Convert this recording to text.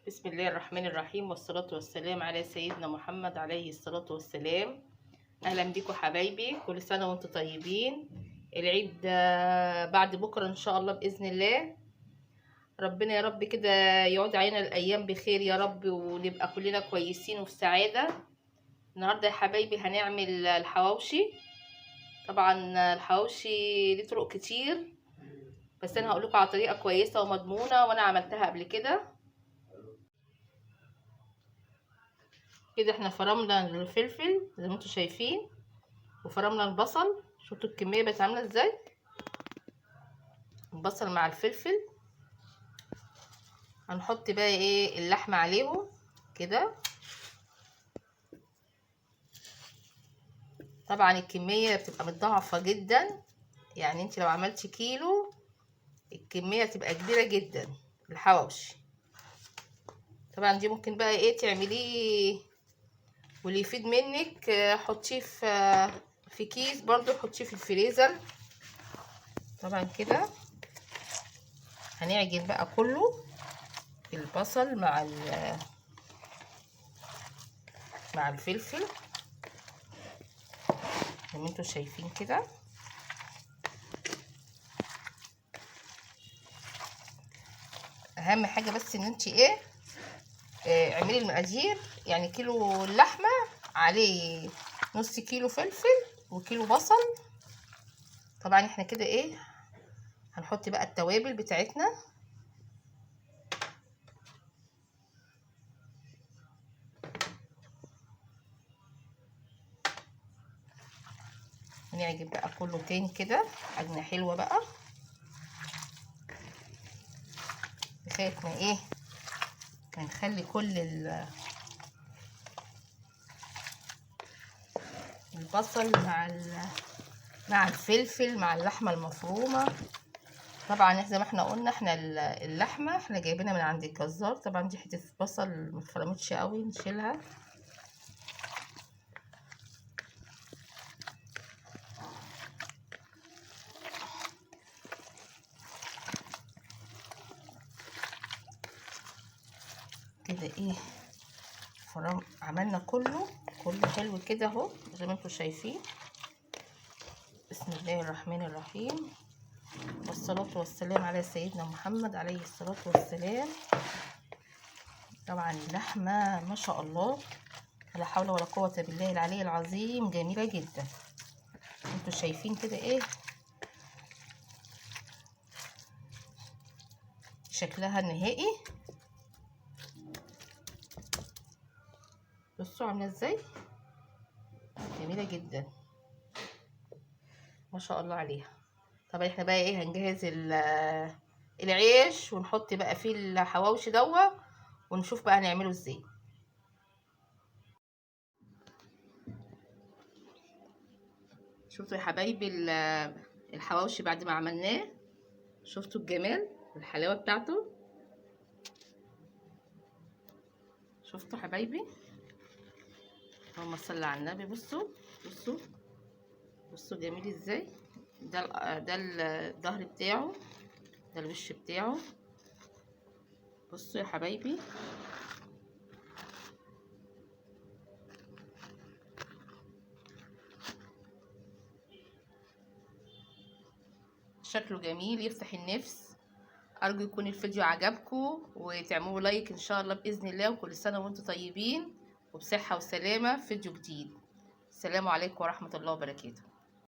بسم الله الرحمن الرحيم، والصلاة والسلام على سيدنا محمد عليه الصلاة والسلام. أهلا بيكم حبايبي، كل سنة وانتم طيبين. العيد بعد بكرة إن شاء الله بإذن الله. ربنا يا رب كده يعود علينا الأيام بخير يا رب، ونبقى كلنا كويسين وفي سعادة. النهاردة يا حبايبي هنعمل الحواوشي. طبعا الحواوشي ليه طرق كتير، بس أنا هقولكم على طريقة كويسة ومضمونة، وأنا عملتها قبل كده. كده احنا فرمنا الفلفل زي ما انتم شايفين، وفرمنا البصل. شفتوا الكمية بقت عامله ازاي؟ البصل مع الفلفل. هنحط بقى ايه اللحمة عليهم كده. طبعا الكمية بتبقى متضاعفه جدا، يعني انت لو عملتي كيلو الكمية تبقى كبيرة جدا الحواوشي. طبعا دي ممكن بقى ايه تعمليه، واللي يفيد منك حطيه في كيس، برضو حطيه في الفريزر. طبعا كده هنعجن بقى كله البصل مع الفلفل زي ما انتوا شايفين كده. اهم حاجة بس ان انت ايه اعملي المقادير، يعني كيلو اللحمة عليه نص كيلو فلفل وكيلو بصل. طبعا احنا كده ايه هنحط بقى التوابل بتاعتنا. هنعجن بقى كله تاني كده عجنه حلوة بقى، لغاية ما ايه هنخلي كل البصل مع الفلفل مع اللحمة المفرومه. طبعا زي ما احنا قلنا، احنا اللحمة احنا جايبينها من عند الجزار. طبعا دي حتة بصل ما اتفرمتش قوي، نشيلها. كده ايه فرم عملنا كله حلو كده اهو زي ما انتم شايفين. بسم الله الرحمن الرحيم، والصلاة والسلام على سيدنا محمد عليه الصلاة والسلام. طبعا اللحمة ما شاء الله لا حول ولا قوة بالله العلي العظيم، جميلة جدا. انتم شايفين كده ايه شكلها النهائي. بصوا عامله ازاي، جميلة جدا ما شاء الله عليها. طب احنا بقى ايه هنجهز العيش ونحط بقى فيه الحواوشي دوا، ونشوف بقى هنعمله ازاي. شفتوا يا حبايبي الحواوشي بعد ما عملناه، شفتوا الجمال والحلاوه بتاعته؟ شفتوا حبايبي؟ اللهم صل على النبي. بصوا بصوا بصوا جميل ازاي. ده الظهر بتاعه، ده الوش بتاعه. بصوا يا حبايبي، شكله جميل يفتح النفس. ارجو يكون الفيديو عجبكم وتعملوا لايك ان شاء الله باذن الله، وكل سنة وانتم طيبين وبصحة وسلامة. فيديو جديد. السلام عليكم ورحمة الله وبركاته.